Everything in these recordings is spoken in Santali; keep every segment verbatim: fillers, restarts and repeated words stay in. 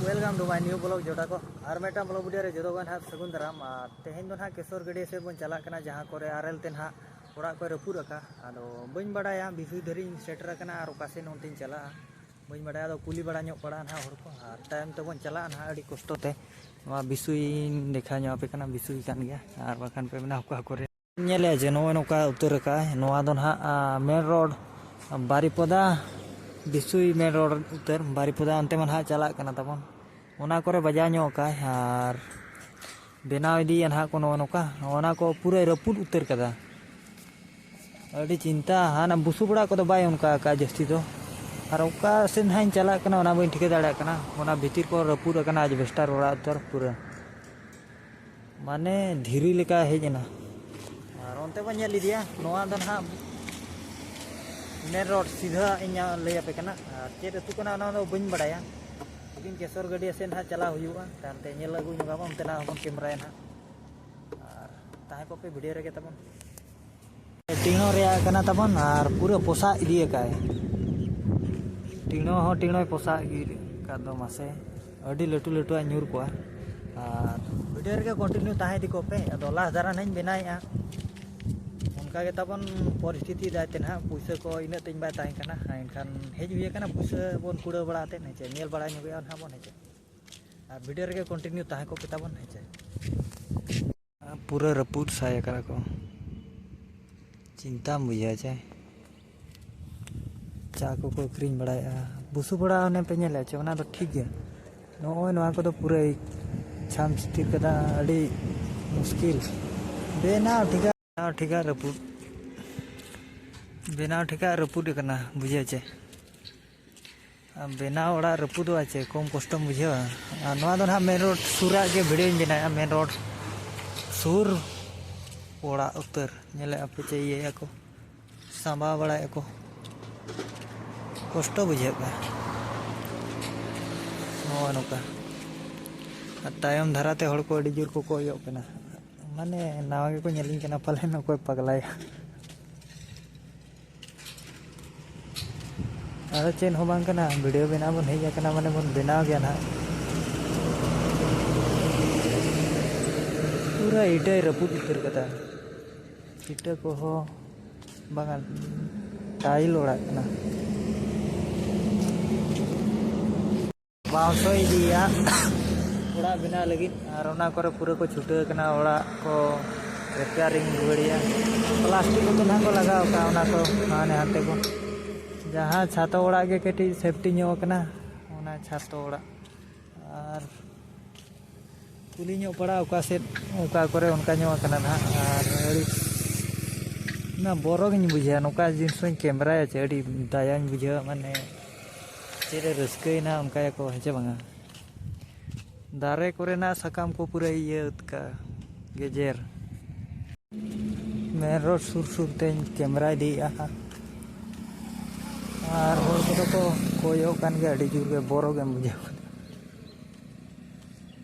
Welcome to my new vlog ᱡᱚᱴᱟ ᱠᱚ᱾ ᱟᱨ ᱢᱤᱫᱴᱟᱝ vlog video ᱨᱮ ᱡᱚᱛᱚ ᱠᱚ ᱱᱟᱦᱟᱜ ᱥᱟᱹᱜᱩᱱ ᱫᱟᱨᱟᱢ᱾ ᱟᱨ ᱛᱮᱦᱮᱧ ᱫᱚ ᱱᱟᱦᱟᱜ ᱠᱮᱥᱚᱨ ᱜᱟᱹᱰᱭᱟᱹ ᱥᱮᱫ ᱵᱚᱱ ᱪᱟᱞᱟᱜ ᱠᱟᱱᱟ, ᱡᱟᱦᱟᱸ ᱠᱚᱨᱮ ᱟᱨᱮᱞ ᱛᱮ ᱱᱟᱦᱟᱜ ᱚᱲᱟᱜ ᱠᱚᱭ ᱨᱟᱹᱯᱩᱫ ᱟᱠᱟᱫ᱾ ᱟᱫᱚ ᱵᱟᱹᱧ ᱵᱟᱰᱟᱭᱟ ᱵᱤᱥᱩᱭ ᱫᱷᱟᱹᱨᱤᱡ ᱤᱧ ᱥᱮᱴᱮᱨ ᱟᱠᱟᱱᱟ ᱟᱨ ᱚᱠᱟ ᱥᱮᱫ ᱚᱱᱛᱮᱧ ᱪᱟᱞᱟᱜᱼᱟ, ᱵᱟᱹᱧ ᱵᱟᱰᱟᱭᱟ᱾ ᱟᱫᱚ ᱠᱩᱞᱤ ᱵᱟᱲᱟ ᱧᱚᱜ ᱯᱟᱲᱟᱜᱼᱟ ᱱᱟᱦᱟᱜ ᱦᱚᱲ ᱠᱚ, ᱟᱨ ᱛᱟᱭᱚᱢ ᱛᱮᱵᱚᱱ ᱪᱟᱞᱟᱜᱼᱟ ᱱᱟᱦᱟᱜ ᱟᱹᱰᱤ ᱠᱚᱥᱴᱚ ᱛᱮ᱾ ᱱᱚᱣᱟ ᱵᱤᱥᱩᱭᱤᱧ ᱫᱮᱠᱷᱟᱣ ᱧᱚᱜ ᱟᱯᱮ ᱠᱟᱱᱟ, ᱵᱤᱥᱩᱭ ᱠᱟᱱ ᱜᱮᱭᱟ, ᱟᱨ ᱵᱟᱠᱷᱟᱱ ᱯᱮ ᱢᱮᱱᱟ ᱚᱠᱟ ᱠᱚᱨᱮ᱾ ᱧᱮᱞᱮᱫᱼᱟ ᱡᱮ ᱱᱚᱜᱼᱚᱭ ᱱᱚᱝᱠᱟ ᱩᱛᱟᱹᱨ ᱟᱠᱟᱫᱼᱟᱭ᱾ ᱱᱚᱣᱟ ᱫᱚ ᱱᱟᱦᱟᱜ, ᱟ, ᱢᱮᱱ ᱨᱳᱰ ᱵᱟᱨᱤᱯᱚᱫᱟ, ᱵᱤᱥᱩᱭ ᱢᱮᱱ ᱨᱳᱰ ᱩᱛᱟᱹᱨ ᱵᱟᱨᱤᱯᱚᱫᱟ, ᱚᱱᱛᱮ ᱢᱟ ᱱᱟᱦᱟᱜ ᱪᱟᱞᱟᱜ ᱠᱟᱱᱟ ᱛᱟᱵᱚᱱ᱾ ᱚᱱᱟ ᱠᱚᱨᱮ ᱵᱟᱡᱟᱣ ᱧᱚᱜ ᱟᱠᱟᱫᱼᱟᱭ ᱟᱨ ᱵᱮᱱᱟᱣ ᱤᱫᱤᱭᱮᱫᱼᱟ ᱱᱟᱦᱟᱜ ᱠᱚ ᱱᱚᱜᱼᱚ ᱱᱚᱝᱠᱟ᱾ ᱚᱱᱟ ᱠᱚ ᱯᱩᱨᱟᱹᱭ ᱨᱟᱹᱯᱩᱫ ᱩᱛᱟᱹᱨ ᱠᱟᱫᱟ᱾ ᱟᱹᱰᱤ ᱪᱤᱱᱛᱟᱹ, ᱦᱟᱱᱟ ᱵᱩᱥᱩᱵ ᱚᱲᱟᱜ ᱠᱚᱫᱚ ᱵᱟᱭ ᱚᱱᱠᱟ ᱟᱠᱟᱫᱼᱟ ᱡᱟᱹᱥᱛᱤ ᱫᱚ᱾ ᱟᱨ ᱚᱠᱟ ᱥᱮᱫ ᱱᱟᱦᱟᱜ ᱤᱧ ᱪᱟᱞᱟᱜ ᱠᱟᱱᱟ ᱚᱱᱟ ᱵᱟᱹᱧ ᱴᱷᱤᱠᱟᱹ ᱫᱟᱲᱮᱭᱟᱜ ᱠᱟᱱᱟ᱾ ᱚᱱᱟ ᱵᱷᱤᱛᱤᱨ ᱠᱚ ᱨᱟᱹᱯᱩᱫ ᱟᱠᱟᱱᱟ, ᱟᱡᱵᱮᱥᱴᱟᱨ ᱚᱲᱟᱜ ᱩᱛᱟᱹᱨ ᱯᱩᱨᱟᱹ᱾ ᱢᱟᱱᱮ ᱫᱷᱤᱨᱤ ᱞᱮᱠᱟ ᱦᱮᱡ ᱮᱱᱟ᱾ ᱟᱨ ᱚᱱᱛᱮ ᱵᱚᱱ ᱧᱮᱞ ᱤᱫᱤᱭᱟ, ᱱᱚᱣᱟ ᱫᱚ ᱱᱟᱦᱟᱜ ᱢᱮᱱ ᱨᱳᱰ ᱥᱤᱫᱷᱟᱹ ᱤᱧ ᱞᱟᱹᱭ ᱟᱯᱮ ᱠᱟᱱᱟ᱾ ᱟᱨ ᱪᱮᱫ ᱟᱹᱛᱩ ᱠᱟᱱᱟ ᱚᱱᱟ ᱫᱚ ᱵᱟᱹᱧ ᱵᱟᱲᱟᱭᱟ, ᱞᱮᱠᱤᱱ ᱠᱮᱥᱚᱨ ᱜᱟᱹᱰᱭᱟᱹ ᱥᱮᱫ ᱱᱟᱦᱟᱜ ᱪᱟᱞᱟᱣ ᱦᱩᱭᱩᱜᱼᱟ᱾ ᱛᱟᱭᱚᱢᱛᱮ ᱧᱮᱞ ᱟᱹᱜᱩ ᱧᱚᱜ ᱟᱵᱚᱱ, ᱚᱱᱛᱮᱱᱟᱜ ᱦᱚᱸᱵᱚᱱ ᱠᱮᱢᱨᱟᱭᱟ ᱱᱟᱦᱟᱜ᱾ ᱟᱨ ᱛᱟᱦᱮᱸ ᱠᱚᱜ ᱯᱮ ᱵᱷᱤᱰᱤᱭᱳ ᱨᱮᱜᱮ ᱛᱟᱵᱚᱱ᱾ ᱴᱤᱬᱚ ᱨᱮᱭᱟᱜ ᱠᱟᱱᱟ ᱛᱟᱵᱚᱱ ᱟᱨ ᱯᱩᱨᱟᱹ ᱯᱚᱥᱟᱜ ᱤᱫᱤ ᱟᱠᱟᱫ᱾ ᱴᱤᱬᱚ ᱦᱚᱸ ᱴᱤᱬᱚᱭ ᱯᱚᱥᱟᱜ ᱜᱤᱰᱤ ᱟᱠᱟᱫ ᱫᱚ ᱢᱟᱥᱮ, ᱟᱹᱰᱤ ᱞᱟᱹᱴᱩ ᱞᱟᱹᱴᱩᱣᱟᱜ ᱧᱩᱨ ᱠᱚᱜᱼᱟ᱾ ᱟᱨ ᱵᱷᱤᱰᱤᱭᱳ ᱨᱮᱜᱮ ᱠᱚᱱᱴᱤᱱᱤᱭᱩ ᱛᱟᱦᱮᱸ ᱤᱫᱤ ᱠᱚᱜ ᱯᱮ᱾ ᱟᱫᱚ ᱞᱟᱥ ᱫᱷᱟᱨᱟ ᱱᱟᱦᱟᱜ ᱤᱧ ᱵᱮᱱᱟᱣᱮᱫᱼᱟ᱾ ᱚᱱᱠᱟ ᱜᱮ ᱛᱟᱵᱚᱱ ᱯᱚᱨᱤᱥᱛᱷᱤᱛᱤ ᱫᱟᱭ ᱛᱮ ᱱᱟᱦᱟᱜ ᱯᱩᱭᱥᱟᱹ ᱠᱚ ᱤᱱᱟᱹᱜ ᱛᱤᱧ ᱵᱟᱭ ᱛᱟᱦᱮᱸ ᱠᱟᱱᱟ, ᱮᱱᱠᱷᱟᱱ ᱦᱮᱡ ᱦᱩᱭ ᱟᱠᱟᱱᱟ ᱯᱩᱭᱥᱟᱹ ᱵᱚᱱ ᱠᱩᱲᱟᱹᱣ ᱵᱟᱲᱟ ᱠᱟᱛᱮᱫ, ᱦᱮᱸ ᱪᱮ, ᱧᱮᱞ ᱵᱟᱲᱟ ᱧᱚᱜᱮᱜᱼᱟ ᱱᱟᱦᱟᱜ ᱵᱚᱱ, ᱦᱮᱸ ᱪᱮ᱾ ᱟᱨ ᱵᱷᱤᱰᱤᱭᱳ ᱨᱮᱜᱮ ᱠᱚᱱᱴᱤᱱᱤᱭᱩ ᱛᱟᱦᱮᱸ ᱠᱚᱜ ᱯᱮ ᱛᱟᱵᱚᱱ, ᱦᱮᱸ ᱪᱮ᱾ ᱯᱩᱨᱟᱹ ᱨᱟᱹᱯᱩᱫ ᱥᱟᱭ ᱟᱠᱟᱱᱟ ᱠᱚ, ᱪᱤᱱᱛᱟᱢ ᱵᱩᱡᱷᱟᱹᱣᱟ ᱪᱮ᱾ ᱪᱟ ᱠᱚᱠᱚ ᱟᱹᱠᱷᱨᱤᱧ ᱵᱟᱲᱟᱭᱮᱫᱼᱟ᱾ ᱵᱩᱥᱩᱵ ᱚᱲᱟᱜ ᱚᱱᱮ ᱯᱮ ᱧᱮᱞᱮᱫ ᱪᱮ, ᱚᱱᱟ ᱫᱚ ᱴᱷᱤᱠ ᱜᱮᱭᱟ᱾ ᱱᱚᱜᱼᱚᱭ ᱱᱚᱣᱟ ᱠᱚᱫᱚ ᱯᱩᱨᱟᱹ ᱪᱷᱟᱢ ᱪᱷᱤᱛᱤᱨ ᱠᱟᱫᱟ, ᱟᱹᱰᱤ ᱢᱩᱥᱠᱤᱞ᱾ ᱵᱮᱱᱟᱣ ᱴᱷᱤᱠᱟ, ᱵᱮᱱᱟᱣ ᱴᱷᱤᱠᱟ ᱨᱟᱹᱯᱩᱫ, ᱵᱮᱱᱟᱣ ᱴᱷᱤᱠᱟ ᱨᱟᱹᱯᱩᱫ ᱟᱠᱟᱱᱟ, ᱵᱩᱡᱷᱟᱹᱣ ᱪᱮ᱾ ᱟᱨ ᱵᱮᱱᱟᱣ ᱚᱲᱟᱜ ᱨᱟᱹᱯᱩᱫᱚᱜᱼᱟ ᱪᱮ, ᱠᱚᱢ ᱠᱚᱥᱴᱚᱢ ᱵᱩᱡᱷᱟᱹᱣᱟ᱾ ᱟᱨ ᱱᱚᱣᱟ ᱫᱚ ᱱᱟᱦᱟᱜ ᱢᱮᱱ ᱨᱳᱰ ᱥᱩᱨᱟᱜ ᱜᱮ ᱵᱷᱤᱰᱤᱭᱳᱧ ᱵᱮᱱᱟᱣᱮᱫᱼᱟ, ᱢᱮᱱ ᱨᱳᱰ ᱥᱩᱨ ᱚᱲᱟᱜ ᱩᱛᱟᱹᱨ᱾ ᱧᱮᱞᱮᱫᱼᱟ ᱯᱮ ᱪᱮ, ᱤᱭᱟᱹᱭᱟᱠᱚ, ᱥᱟᱸᱵᱟᱣ ᱵᱟᱲᱟᱭᱮᱫᱼᱟ ᱠᱚ᱾ ᱠᱚᱥᱴᱚ ᱵᱩᱡᱷᱟᱹᱜ ᱠᱟᱱᱟ ᱱᱚᱜᱼᱚ ᱱᱚᱝᱠᱟ᱾ ᱟᱨ ᱛᱟᱭᱚᱢ ᱫᱷᱟᱨᱟᱛᱮ ᱦᱚᱲ ᱠᱚ ᱟᱹᱰᱤ ᱡᱳᱨ ᱠᱚ ᱠᱚᱭᱚᱜ ᱠᱟᱱᱟ᱾ ᱢᱟᱱᱮ ᱱᱟᱣᱟ ᱜᱮᱠᱚ ᱧᱮᱞᱤᱧ ᱠᱟᱱᱟ ᱯᱟᱞᱮᱱ, ᱚᱠᱚᱭ ᱯᱟᱜᱽᱞᱟᱭᱟ᱾ ᱟᱫᱚ ᱪᱮᱫ ᱦᱚᱸ ᱵᱟᱝ ᱠᱟᱱᱟ, ᱵᱷᱤᱰᱤᱭᱳ ᱵᱮᱱᱟᱣ ᱵᱚᱱ ᱦᱮᱡ ᱟᱠᱟᱱᱟ, ᱢᱟᱱᱮ ᱵᱚᱱ ᱵᱮᱱᱟᱣ ᱜᱮᱭᱟ ᱱᱟᱦᱟᱜ᱾ ᱯᱩᱨᱟᱹ ᱤᱴᱟᱹᱭ ᱨᱟᱹᱯᱩᱫ ᱩᱛᱟᱹᱨ ᱠᱟᱫᱟ᱾ ᱤᱴᱟᱹ ᱠᱚᱦᱚᱸ ᱵᱟᱝᱟ, ᱴᱟᱭᱤᱞ ᱚᱲᱟᱜ ᱠᱟᱱᱟ᱾ ᱵᱟᱣᱥᱚ ᱤᱫᱤᱭᱟ ᱚᱲᱟᱜ ᱵᱮᱱᱟᱣ ᱞᱟᱹᱜᱤᱫ, ᱟᱨ ᱚᱱᱟ ᱠᱚᱨᱮ ᱯᱩᱨᱟᱹ ᱠᱚ ᱪᱷᱩᱴᱟᱹᱣ ᱠᱟᱱᱟ ᱚᱲᱟᱜ ᱠᱚ ᱨᱤᱯᱮᱭᱟᱨᱤᱝ ᱨᱩᱣᱟᱹᱲᱮᱭᱟ᱾ ᱯᱞᱟᱥᱴᱤᱠ ᱠᱚᱫᱚ ᱱᱟᱦᱟᱜ ᱠᱚ ᱞᱟᱜᱟᱣ ᱠᱟᱜᱼᱟ, ᱚᱱᱟ ᱠᱚ ᱦᱟᱱᱮ ᱦᱟᱱᱛᱮ ᱠᱚ᱾ ᱡᱟᱦᱟᱸ ᱪᱷᱟᱛᱚ ᱚᱲᱟᱜ ᱜᱮ ᱠᱟᱹᱴᱤᱡ ᱥᱮᱯᱴᱤ ᱧᱚᱜ ᱠᱟᱱᱟ, ᱚᱱᱟ ᱪᱷᱟᱛᱚ ᱚᱲᱟᱜ᱾ ᱟᱨ ᱠᱩᱞᱤ ᱧᱚᱜ ᱯᱟᱲᱟ ᱚᱠᱟ ᱥᱮᱫ, ᱚᱠᱟ ᱠᱚᱨᱮ ᱚᱱᱠᱟ ᱧᱚᱜ ᱠᱟᱱᱟ ᱱᱟᱦᱟᱜ᱾ ᱟᱨ ᱟᱹᱰᱤ ᱚᱱᱟ ᱵᱚᱨᱚ ᱜᱤᱧ ᱵᱩᱡᱷᱟᱹᱣᱟ, ᱱᱚᱝᱠᱟ ᱡᱤᱱᱤᱥ ᱦᱚᱸᱧ ᱠᱮᱢᱮᱨᱟᱭᱟ ᱪᱮ, ᱟᱹᱰᱤ ᱫᱟᱭᱟᱧ ᱵᱩᱡᱷᱟᱹᱣᱟ, ᱢᱟᱱᱮ ᱪᱮᱫ ᱨᱮ ᱨᱟᱹᱥᱠᱟᱹᱭᱮᱱᱟ ᱚᱱᱠᱟᱭᱟᱠᱚ, ᱦᱮᱸ ᱪᱮ ᱵᱟᱝᱟ? ᱫᱟᱨᱮ ᱠᱚᱨᱮᱱᱟᱜ ᱥᱟᱠᱟᱢ ᱠᱚ ᱯᱩᱨᱟᱹ ᱤᱭᱟᱹ ᱠᱟᱜᱼᱟ, ᱜᱮᱡᱮᱨ᱾ ᱢᱮᱱ ᱨᱳᱰ ᱥᱩᱨ ᱥᱩᱨ ᱛᱮᱧ ᱠᱮᱢᱮᱨᱟ ᱤᱫᱤᱭᱮᱫᱼᱟ ᱦᱟᱸᱜ᱾ ᱟᱨ ᱦᱚᱲ ᱠᱚᱫᱚ ᱠᱚ ᱠᱚᱭᱚᱜ ᱠᱟᱱ ᱜᱮᱭᱟ, ᱟᱹᱰᱤ ᱡᱳᱨ ᱜᱮ ᱵᱚᱨᱚ ᱜᱮᱢ ᱵᱩᱡᱷᱟᱹᱣ ᱠᱟᱫᱟ᱾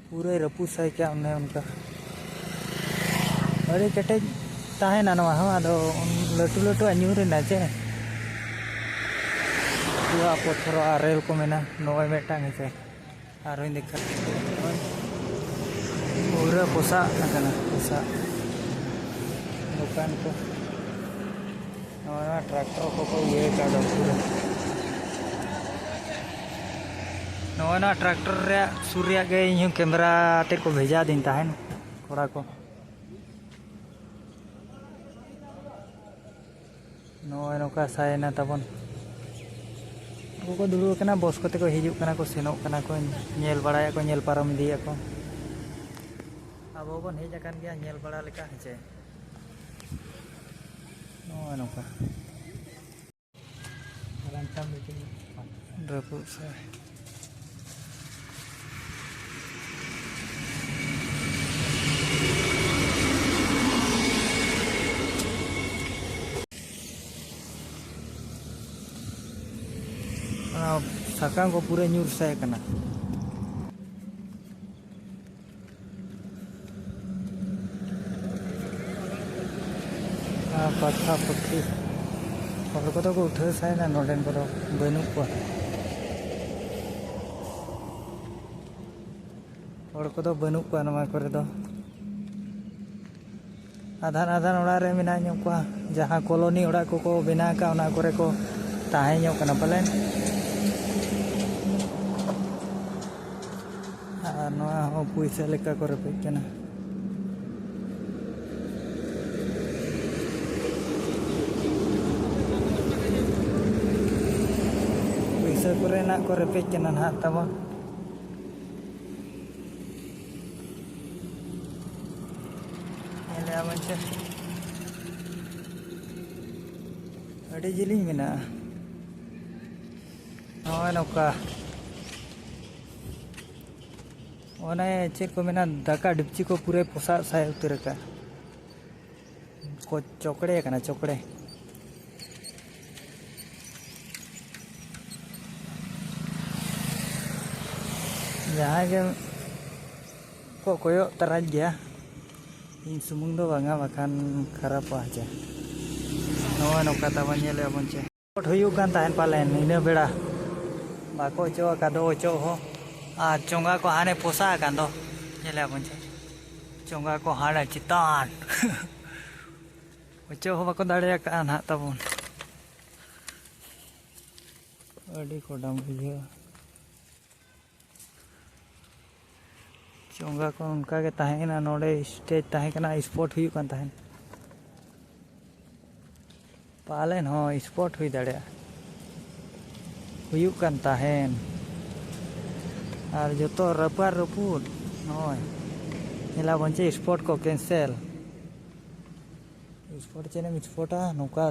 ᱯᱩᱨᱟᱹᱭ ᱨᱟᱹᱯᱩᱫ ᱥᱟᱭ ᱠᱮᱜᱼᱟ ᱚᱱᱮ ᱚᱱᱠᱟ᱾ ᱟᱹᱰᱤ ᱠᱮᱴᱮᱡ ᱛᱟᱦᱮᱱᱟ ᱱᱚᱣᱟ ᱦᱚᱸ, ᱟᱫᱚ ᱞᱟᱹᱴᱩ ᱞᱟᱹᱴᱩᱣᱟᱜ ᱧᱩᱨ ᱮᱱᱟ ᱪᱮ᱾ ᱯᱩᱨᱟᱹ ᱯᱚᱛᱷᱚᱨ ᱟᱨᱮᱞ ᱠᱚ ᱢᱮᱱᱟ᱾ ᱱᱚᱜᱼᱚᱭ ᱢᱤᱫᱴᱟᱝ ᱦᱮᱸᱥᱮ, ᱟᱨᱦᱚᱸᱧ ᱫᱮᱠᱷᱟᱣ᱾ ᱯᱩᱨᱟᱹ ᱯᱚᱥᱟᱜ ᱟᱠᱟᱱᱟ, ᱯᱚᱥᱟᱜ᱾ ᱫᱚᱠᱟᱱ ᱠᱚ᱾ ᱱᱚᱜᱼᱚᱭ ᱱᱚᱣᱟ ᱴᱨᱟᱠᱴᱚᱨ ᱠᱚᱠᱚ ᱤᱭᱟᱹ ᱠᱟᱫᱟ ᱯᱩᱨᱟᱹ᱾ ᱱᱚᱜᱼᱚᱭ ᱱᱚᱣᱟ ᱴᱨᱟᱠᱴᱚᱨ ᱨᱮᱭᱟᱜ ᱥᱩᱨ ᱨᱮᱭᱟᱜ ᱜᱮ ᱤᱧᱦᱚᱸ ᱠᱮᱢᱮᱨᱟ ᱟᱛᱮᱫ ᱠᱚ ᱵᱷᱮᱡᱟ ᱟᱹᱫᱤᱧ ᱛᱟᱦᱮᱱ ᱠᱚᱲᱟ ᱠᱚ᱾ ᱱᱚᱜᱼᱚᱭ ᱱᱚᱝᱠᱟ ᱥᱟᱭᱮᱱᱟ ᱛᱟᱵᱚᱱ᱾ ᱩᱱᱠᱩ ᱠᱚ ᱫᱩᱲᱩᱵ ᱟᱠᱟᱱᱟ, ᱵᱚᱥ ᱠᱚᱛᱮ ᱠᱚ ᱦᱤᱡᱩᱜ ᱠᱟᱱᱟ ᱠᱚ, ᱥᱮᱱᱚᱜ ᱠᱟᱱᱟ ᱠᱚ, ᱧᱮᱞ ᱵᱟᱲᱟᱭᱟᱠᱚ, ᱧᱮᱞ ᱯᱟᱨᱚᱢ ᱤᱫᱤᱭᱟᱠᱚ᱾ ᱟᱵᱚ ᱵᱚᱱ ᱦᱮᱡ ᱟᱠᱟᱱ ᱜᱮᱭᱟ ᱧᱮᱞ ᱵᱟᱲᱟ ᱞᱮᱠᱟ, ᱦᱮᱸ ᱪᱮ? ᱱᱚᱜᱼᱚᱭ ᱱᱚᱝᱠᱟ᱾ ᱨᱟᱹᱯᱩᱫ ᱥᱮ᱾ ᱚᱱᱟ ᱥᱟᱠᱟᱢ ᱠᱚ ᱯᱩᱨᱟᱹ ᱧᱩᱨ ᱥᱟᱭ ᱠᱟᱱᱟ᱾ ᱟᱨ ᱯᱟᱠᱷᱟ ᱯᱟᱹᱠᱷᱤ ᱦᱚᱲ ᱠᱚᱫᱚ ᱠᱚ ᱩᱴᱷᱟᱹᱣ ᱥᱟᱭᱱᱟ, ᱱᱚᱰᱮᱱ ᱠᱚᱫᱚ ᱵᱟᱹᱱᱩᱜ ᱠᱚᱣᱟ᱾ ᱦᱚᱲ ᱠᱚᱫᱚ ᱵᱟᱹᱱᱩᱜ ᱠᱚᱣᱟ ᱱᱚᱣᱟ ᱠᱚᱨᱮ ᱫᱚ᱾ ᱟᱫᱷᱟᱱ ᱟᱫᱷᱟᱱ ᱚᱲᱟᱜ ᱨᱮ ᱢᱮᱱᱟᱜ ᱧᱚᱜ ᱠᱚᱣᱟ, ᱡᱟᱦᱟᱸ ᱠᱚᱞᱚᱱᱤ ᱚᱲᱟᱜ ᱠᱚᱠᱚ ᱵᱮᱱᱟᱣ ᱟᱠᱟᱫ, ᱚᱱᱟ ᱠᱚᱨᱮ ᱠᱚ ᱛᱟᱦᱮᱸ ᱧᱚᱜ ᱠᱟᱱᱟ ᱯᱟᱞᱮᱱ᱾ ᱟᱨ ᱱᱚᱣᱟ ᱦᱚᱸ ᱯᱩᱭᱥᱟᱹ ᱞᱮᱠᱟ ᱠᱚ ᱨᱮᱯᱮᱡ ᱠᱟᱱᱟ᱾ ᱯᱩᱭᱥᱟᱹ ᱠᱚᱨᱮᱱᱟᱜ ᱠᱚ ᱨᱮᱯᱮᱡ ᱠᱟᱱᱟ ᱱᱟᱦᱟᱜ ᱛᱟᱵᱚᱱ᱾ ᱧᱮᱞᱮᱜᱼᱟ ᱵᱚᱱ ᱪᱮ, ᱟᱹᱰᱤ ᱡᱤᱞᱤᱧ ᱢᱮᱱᱟᱜᱼᱟ᱾ ᱱᱚᱜᱼᱚᱭ ᱱᱚᱝᱠᱟ, ᱚᱱᱮ ᱪᱮᱫ ᱠᱚ ᱢᱮᱱᱟ, ᱫᱟᱠᱟ ᱰᱮᱠᱪᱤ ᱠᱚ ᱯᱩᱨᱟᱹ ᱯᱚᱥᱟᱜ ᱥᱟᱭ ᱩᱛᱟᱹᱨ ᱟᱠᱟᱫ ᱠᱚ, ᱪᱚᱠᱲᱮ ᱟᱠᱟᱱᱟ, ᱪᱚᱠᱲᱮ᱾ ᱡᱟᱦᱟᱸᱭ ᱜᱮ ᱠᱚ ᱠᱚᱭᱚᱜ ᱛᱟᱨᱟᱧ ᱜᱮᱭᱟ, ᱤᱧ ᱥᱩᱢᱩᱝ ᱫᱚ ᱵᱟᱝᱟ, ᱵᱟᱠᱷᱟᱱ ᱠᱷᱟᱨᱟᱯᱚᱜᱼᱟ ᱪᱮ᱾ ᱱᱚᱜᱼᱚᱭ ᱱᱚᱝᱠᱟ ᱛᱟᱵᱚᱱ, ᱧᱮᱞᱮᱜᱼᱟ ᱵᱚᱱ ᱪᱮ᱾ ᱦᱩᱭᱩᱜ ᱠᱟᱱ ᱛᱟᱦᱮᱱ ᱯᱟᱞᱮᱱ ᱤᱱᱟᱹ ᱵᱮᱲᱟ, ᱵᱟᱠᱚ ᱚᱪᱚᱜ ᱟᱠᱟᱫ ᱫᱚ ᱚᱪᱚᱜ ᱦᱚᱸ, ᱟᱨ ᱪᱚᱸᱜᱟ ᱠᱚ ᱦᱟᱱᱮ ᱯᱚᱥᱟ ᱟᱠᱟᱱ ᱫᱚ, ᱧᱮᱞᱮᱜᱼᱟ ᱵᱚᱱ ᱪᱮ, ᱪᱚᱸᱜᱟ ᱠᱚ ᱦᱟᱱᱮ ᱪᱮᱛᱟᱱ᱾ ᱚᱪᱚᱜ ᱦᱚᱸ ᱵᱟᱠᱚ ᱫᱟᱲᱮ ᱟᱠᱟᱫᱼᱟ ᱱᱟᱦᱟᱜ ᱛᱟᱵᱚᱱ᱾ ᱟᱹᱰᱤ ᱠᱚᱰᱟᱢ ᱵᱩᱡᱷᱟᱹᱜᱼᱟ᱾ ᱪᱚᱸᱜᱟ ᱠᱚ ᱚᱱᱠᱟ ᱜᱮ ᱛᱟᱦᱮᱸ ᱠᱟᱱᱟ, ᱱᱚᱰᱮ ᱥᱴᱮᱡᱽ ᱛᱟᱦᱮᱸ ᱠᱟᱱᱟ, ᱥᱯᱳᱨᱴ ᱦᱩᱭᱩᱜ ᱠᱟᱱ ᱛᱟᱦᱮᱸᱫ᱾ ᱯᱟᱞᱮᱱ ᱦᱚᱸ ᱥᱯᱳᱨᱴ ᱦᱩᱭ ᱫᱟᱲᱮᱭᱟᱜᱼᱟ, ᱦᱩᱭᱩᱜ ᱠᱟᱱ ᱛᱟᱦᱮᱸᱱ᱾ ᱟᱨ ᱡᱚᱛᱚ ᱨᱟᱹᱯᱟᱫ ᱨᱟᱹᱯᱩᱫ᱾ ᱱᱚᱜᱼᱚᱭ ᱧᱮᱞᱟᱵᱚᱱ ᱪᱮ, ᱥᱯᱳᱨᱴ ᱠᱚ ᱠᱮᱱᱥᱮᱞ᱾ ᱥᱯᱳᱨᱴ ᱪᱮᱫ ᱮᱢ ᱥᱯᱳᱨᱴᱟ ᱱᱚᱝᱠᱟ?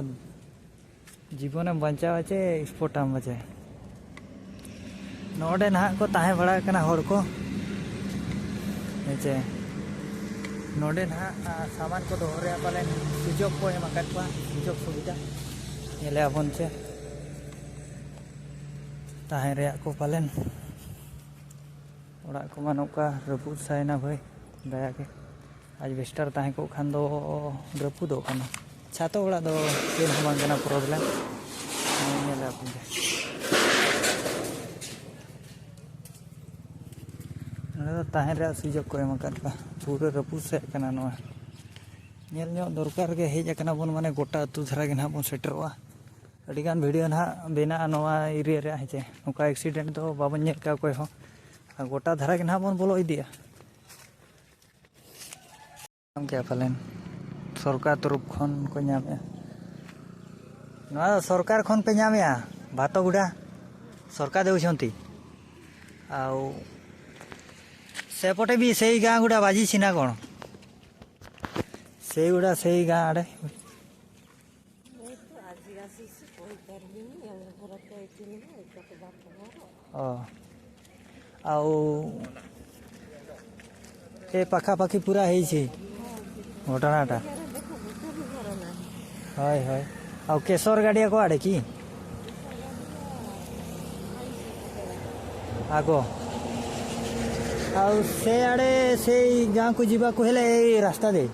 ᱡᱤᱵᱚᱱᱮᱢ ᱵᱟᱧᱪᱟᱣᱟ ᱪᱮ ᱥᱯᱳᱨᱴᱟᱢ ᱵᱟᱪᱮ? ᱱᱚᱰᱮ ᱱᱟᱦᱟᱜ ᱠᱚ ᱛᱟᱦᱮᱸ ᱵᱟᱲᱟᱜ ᱠᱟᱱᱟ ᱦᱚᱲ ᱠᱚ, ᱦᱮᱸ ᱪᱮ? ᱱᱚᱰᱮ ᱱᱟᱦᱟᱜ, ᱟ, ᱥᱟᱢᱟᱱ ᱠᱚ ᱫᱚᱦᱚ ᱨᱮᱭᱟᱜ ᱯᱟᱞᱮᱱ ᱥᱩᱡᱳᱜᱽ ᱠᱚ ᱮᱢ ᱟᱠᱟᱫ ᱠᱚᱣᱟ, ᱥᱩᱡᱳᱜᱽ ᱥᱩᱵᱤᱫᱷᱟ᱾ ᱧᱮᱞᱮᱜᱼᱟ ᱵᱚᱱ ᱪᱮ ᱛᱟᱦᱮᱸ ᱨᱮᱭᱟᱜ ᱠᱚ ᱯᱟᱞᱮᱱ᱾ ᱚᱲᱟᱜ ᱠᱚᱢᱟ ᱱᱚᱝᱠᱟ ᱨᱟᱹᱯᱩᱫ ᱥᱟᱭᱱᱟ ᱵᱷᱟᱹᱭ, ᱫᱟᱭᱟ ᱜᱮ᱾ ᱟᱡᱵᱮᱥᱴᱟᱨ ᱛᱟᱦᱮᱸ ᱠᱚᱜ ᱠᱷᱟᱱ ᱫᱚ ᱨᱟᱹᱯᱩᱫᱚᱜ ᱠᱟᱱᱟ᱾ ᱪᱷᱟᱛᱚ ᱚᱲᱟᱜ ᱫᱚ ᱪᱮᱫ ᱦᱚᱸ ᱵᱟᱝ ᱠᱟᱱᱟ problem᱾ ᱱᱚᱜᱼᱚᱭ ᱧᱮᱞ ᱟᱵᱚᱱ ᱡᱟ᱾ ᱱᱚᱰᱮ ᱫᱚ ᱛᱟᱦᱮᱸ ᱨᱮᱭᱟᱜ ᱥᱩᱡᱳᱜᱽ ᱠᱚ ᱮᱢ ᱟᱠᱟᱫ ᱠᱚᱣᱟ᱾ ᱯᱩᱨᱟᱹ ᱨᱟᱹᱯᱩᱫ ᱥᱮᱫ ᱠᱟᱱᱟ ᱱᱚᱣᱟ᱾ ᱧᱮᱞ ᱧᱚᱜ ᱫᱚᱨᱠᱟᱨ ᱜᱮ, ᱦᱮᱡ ᱟᱠᱟᱱᱟ ᱵᱚᱱ, ᱢᱟᱱᱮ ᱜᱚᱴᱟ ᱟᱹᱛᱩ ᱫᱷᱟᱨᱟ ᱜᱮ ᱱᱟᱦᱟᱜ ᱵᱚᱱ ᱥᱮᱴᱮᱨᱚᱜᱼᱟ᱾ ᱟᱹᱰᱤᱜᱟᱱ ᱵᱷᱤᱰᱤᱭᱳ ᱱᱟᱦᱟᱜ ᱵᱮᱱᱟᱜᱼᱟ ᱱᱚᱣᱟ ᱮᱨᱤᱭᱟ ᱨᱮᱭᱟᱜ, ᱦᱮᱸ ᱪᱮ? ᱱᱚᱝᱠᱟ ᱮᱠᱥᱤᱰᱮᱱᱴ ᱫᱚ ᱵᱟᱵᱚᱱ ᱧᱮᱞ ᱠᱟᱜᱼᱟ ᱚᱠᱚᱭ ᱦᱚᱸ᱾ ᱟᱨ ᱜᱚᱴᱟ ᱫᱷᱟᱨᱟ ᱜᱮ ᱱᱟᱦᱟᱜ ᱵᱚᱱ ᱵᱚᱞᱚ ᱤᱫᱤᱜᱼᱟ᱾ ᱧᱟᱢ ᱠᱮᱜᱼᱟ ᱯᱟᱞᱮᱱ, ᱥᱚᱨᱠᱟᱨ ᱛᱚᱨᱚᱯ ᱠᱷᱚᱱ ᱠᱚ ᱧᱟᱢᱮᱜᱼᱟ᱾ ᱱᱚᱣᱟ ᱫᱚ ᱥᱚᱨᱠᱟᱨ ᱠᱷᱚᱱ ᱯᱮ ᱧᱟᱢᱮᱜᱼᱟ, ᱵᱷᱟᱛᱚ ᱜᱩᱰᱟ ᱥᱚᱨᱠᱟᱨ ᱫᱮᱣᱪᱷᱚᱱᱛᱤ᱾ ଆଉ ସେପଟେ ବି ସେଇ ଗାଁ ଗୁଡ଼ା ବାଜିଛି ନା କ'ଣ? ସେଇଗୁଡ଼ା ସେଇ ଗାଁ ଆଡ଼େ। ଓ। ଆଉ ଏ ପାଖାପାଖି ପୁରା ହେଇଛି ଘଟଣାଟା। ହଏ ହଏ। ଆଉ କେଶର ଗାଡ଼ିଆ କୁଆଡ଼େ କି? ଆଗ। ଆଉ ସେଆଡ଼େ ସେଇ ଗାଁକୁ ଯିବାକୁ ହେଲେ ଏଇ ରାସ୍ତା ଦେଇ।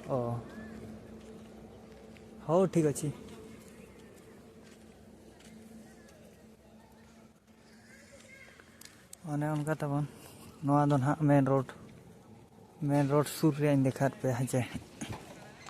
ᱚ, ᱦᱳ, ᱴᱷᱤᱠ ᱟᱪᱷᱮ᱾ ᱚᱱᱮ ᱚᱱᱠᱟ ᱛᱟᱵᱚᱱ, ᱱᱚᱣᱟ ᱫᱚ ᱱᱟᱦᱟᱜ ᱢᱮᱱ ᱨᱳᱰ, ᱢᱮᱱ ᱨᱳᱰ ᱥᱩᱨ ᱨᱮᱭᱟᱜ ᱤᱧ ᱫᱮᱠᱷᱟᱣᱮᱫ ᱯᱮᱭᱟ, ᱦᱮᱸ ᱪᱮ᱾